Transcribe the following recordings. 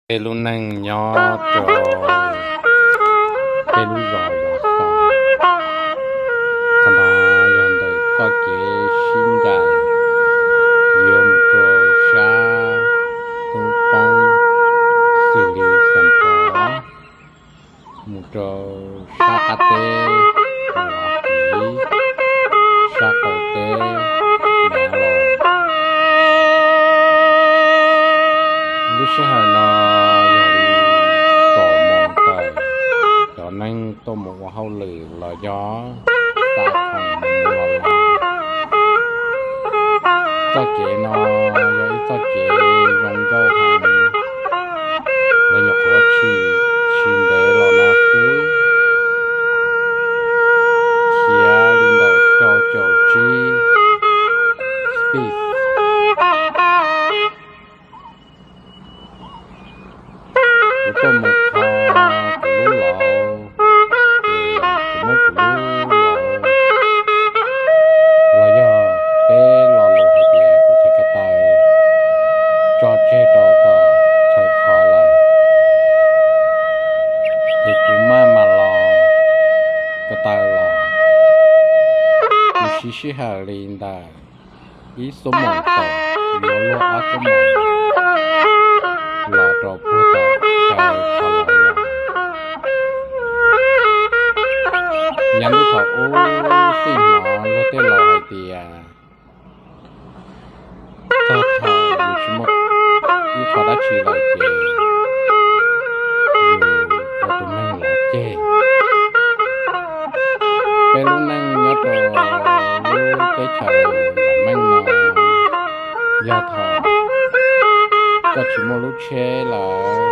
Peb lub neej nyob rau peb lub zos Vov Xos, qhov no yog ntawm txoj kev sib ncaim yuav mus rau sab hnub poob xws li Xam Pov, mus rau sab qab teb Los Kiv, sab qaum teb Nav Los. Lub sij hawm no yog li kaum moos tawm, cov neeg tuaj mus ua hauj lwm los yog xa khoom mus los. Txoj kev no yog ib txoj kev zoo nkauj heev, lawv nyuam qhuav tshwm sim ntev los no xwb, khiav li ntawm rau caum tsib speed. Kuv tuaj mus kho kuv lub lauv, ces kuv muab kuv lub lauv los yog peb lo lus hais tias kuv chaw ko taw tso tseg rau tom chaw kho lawm, ces kuv maj mam los ko taw los. Kuv siv sij hawm li ntawm ib xuab moos tawm, yuav luag ob xuab moos los rau puag tom chaw kho lauv los. Yav ntuj thaum ub xij hnov luag tej laus hais tias txog thaum yus tsis muaj ib qho dab tsi lawm ces yus ua tus neeg lov ceg. Peb lub neej nyob rau lub teb chaws vam meej no, yog thaum koj tsis muaj lub tsheb lawm,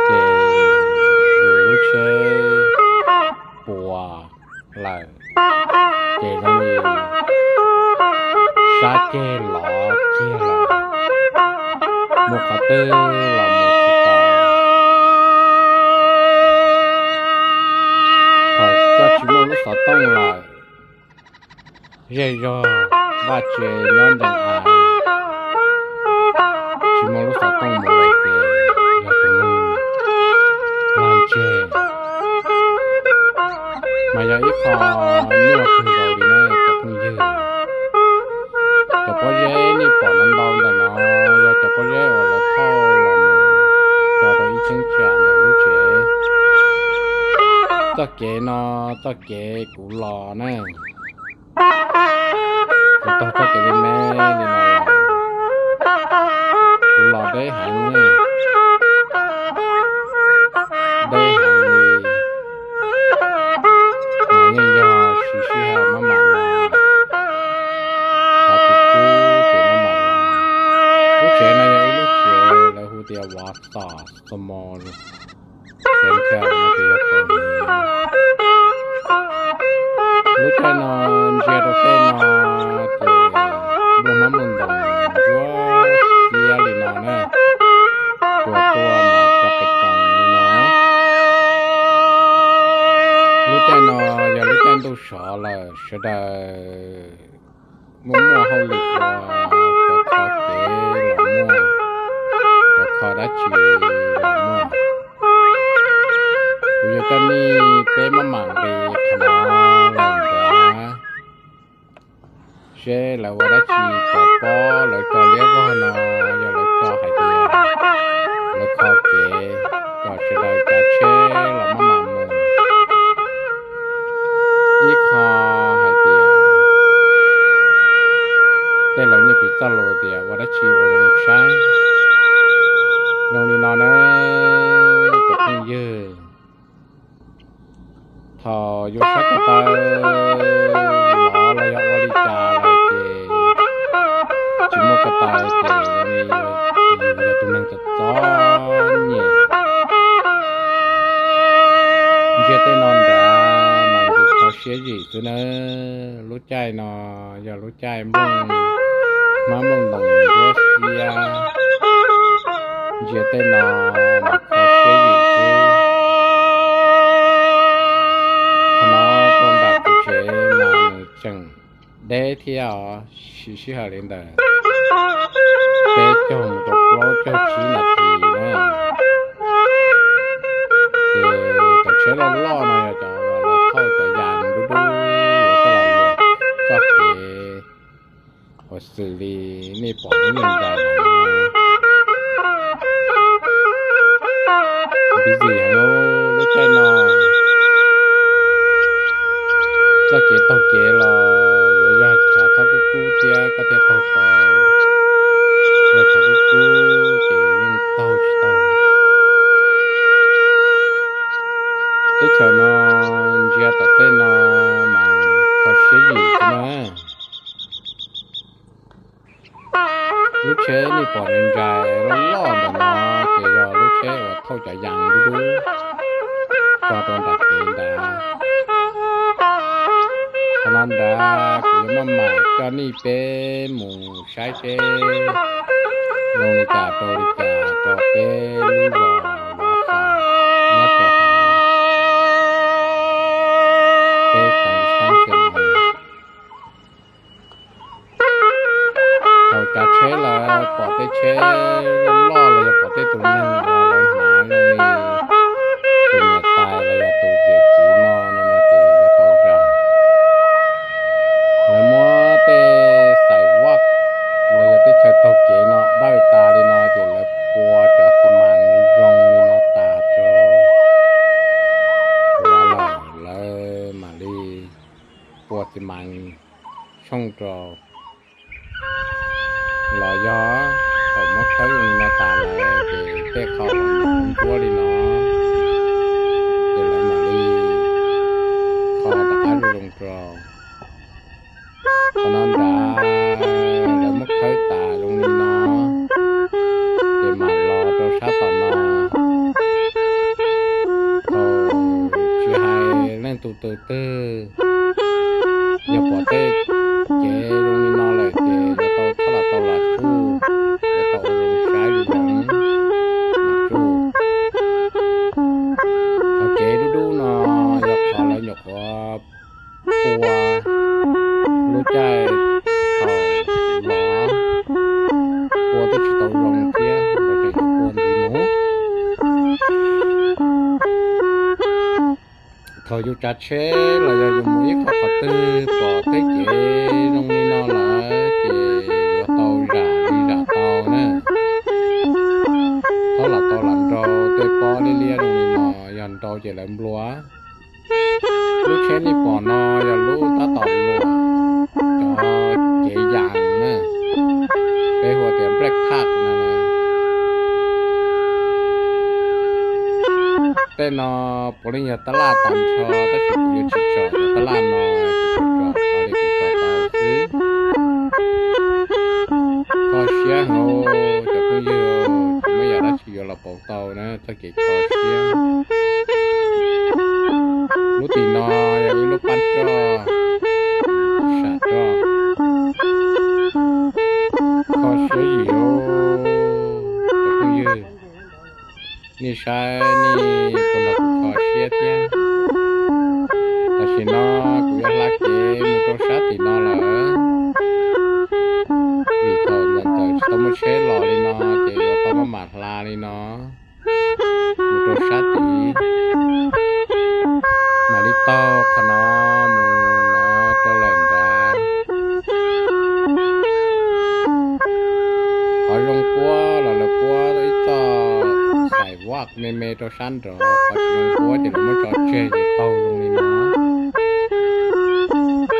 ces yus lub tsheb puas lawm, ces zoo li sab ceg lov kiag lawm, mus qhov twg los mus tsis tau. Thaum koj tsis muaj lub xov tooj lawm, zej zog vaj tse nyob ncees av, tsis muaj lub xov tooj mus lawm ces yog tus neeg lag ntseg. Mas yog ib qho nyuaj kawg nkaus li na cov phooj ywg. Cov pob zeb nej pom ntau ntau ntawm no yog cov pob zeb uas lawv thauj los mus tso rau ib cheeb tsam ntawm lub tsev. Txoj kev no, txoj kev kuv los na, kuv taug txoj kev me me li no los, kuv los deb heev, deb heev li. Mas yeej yog siv sij hawm maj mam los, thov tus kub ces maj mam los. Lub tsev no yog ib lub tsev lawv hu tias Vov Xos Xo Mo, ces yog kaus hniav. Lub caij no ntsia rau tej no ces nplooj hmab nplooj ntoos ntsuab xiab li no na, cua tuaj mas cov qis qoos li no. Lub caij no yog lub caij ntuj sov lawm, sawv daws muaj muaj hauj lwm los cov kho kev los muaj, cov kho dab tsi los muaj. Kuv yuav coj nej peb maj mam nqis qhov no los nrad seb lawv ua dab tsi. Cov pob lawv tso liab vog no yog lawv tso hais tias lawv kho kev kom sawv daws tsav tsheb los maj mam mus. Ib qho hais tias tej laus yeej piv txoj lus tias ua dab tsi ua zoo saib. Zoo li no na cov phooj ywg, thaum yus sab ko taw lov los yog ua li cas lawm ces tsis muaj ko taw ces yus yog tus neeg txom txom nyem. Ntsia tej no nrad mas ntxim kho siab zim xwb nawb. Lub caij no yog lub caij nplooj hmab nplooj ntoos ntsuab xiab, ntsia tej no mas kho siab zim xwb. Qhov no rau nram kuv tsev mas nws tseem deb thiab os, siv sij hawm li ntawm peb caug mus rau plaub caug tsib nas this na. Ces cov tsheb loj loj no yog cov uas lawv thauj cov yas dub dub yuav coj los luam txoj kev uas xws li nej pom lub me ntais no. Busy heev lub caij no. Txoj kev taug kev los yuav yog tshav txhob kub kub thiab koj thiaj taug tau. Yog tshav kub kub ces yeej taug tsis tau. Teb chaws no ntsia tom tej no mas kho siab yim xwb na. Lub tsheb nej pom ntsais loj loj ntawm no ces yog lub tsheb uas thauj cov yas dub dub tso rau nram kev ntawd. Qhov no nrad kuv yuav maj mam coj nej peb mus saib seb zoo li cas rau li cas rau peb lub zos Luav Fam nyob rau hauv peb xeev Xeeb Tseem no. Thaum cav tsheb lawm pom tej tsheb loj loj los yog pom tej tus neeg uas lawv hnav zoo li tus niam tais los yog tus yawm txiv no no no ces yuav tau zam. Lawv muab tej xais vaj los yog tej chaw taug kev no dawj tas li no ces lawv pua cov xi mas zoo li no tas rau hauv lawm, lawv mam li pua xi mas tshooj rau. Los yog thaum muab khawb zoo li no tas lawm ces tej qho uas ncuab li no ces lawv mam li kho rov qab zoo zoo rau. Qhov no nrad lawv muab khawb tas zoo li no ces mam los rau sab tom no. Thaum tsis hais leej twg tus twg, yog pom tej kev zoo li no lawm ces yuav tau txhob lam tau lam tsuj, yuav tau ua zoo saib zoo mam tsuj. Qhov kev dub dub no yog qhov lawv nyuam qhuav pua lub caij thaum los, pua twb tsis tau zoo thiab lawv tseem yuav pua ntxiv mus. Thaum yus tsav tsheb los yog yus mus ib qho qhov twg pom tej kev zoo li no lawm ces yuav tau zam li zam tau na. Txhob lam tau lam nrau tej pob liab liab zoo li no, yog nrau ces lawv nplua. Lub tsheb nej pom no yog lub tab tom luam cov kev yas na, peb hu tias brake pad no. Tej no puav leej yog tab laj tag nrho tab sis kuv yuav tsis tsom cov tab laj no, kuv tsom qhov li kuv tsom tau xwb. Kho siab heev cov phooj ywg, tsis muaj yam dab tsi yuav los pauv tau na txoj kev kho siab. Lub tim no yog ib lub pab roj, sam roj, kho siab yim os cov phooj ywg. Nej saib nej puas nrog kuv kho siab thiab? Tam sim no kuv yuav hla kev mus rau sab tim no lawm, vim thaum ntawd txawm tsis tau muaj tsheb los li no ces yuav tau maj mam hla li no mus rau sab tid. Mam li taug qhov no mus no rau lawm nrad. Qhov zoo puab los lawv puab ib txoj xais vaj me me rau sab nraud, qhov tsis zoo puab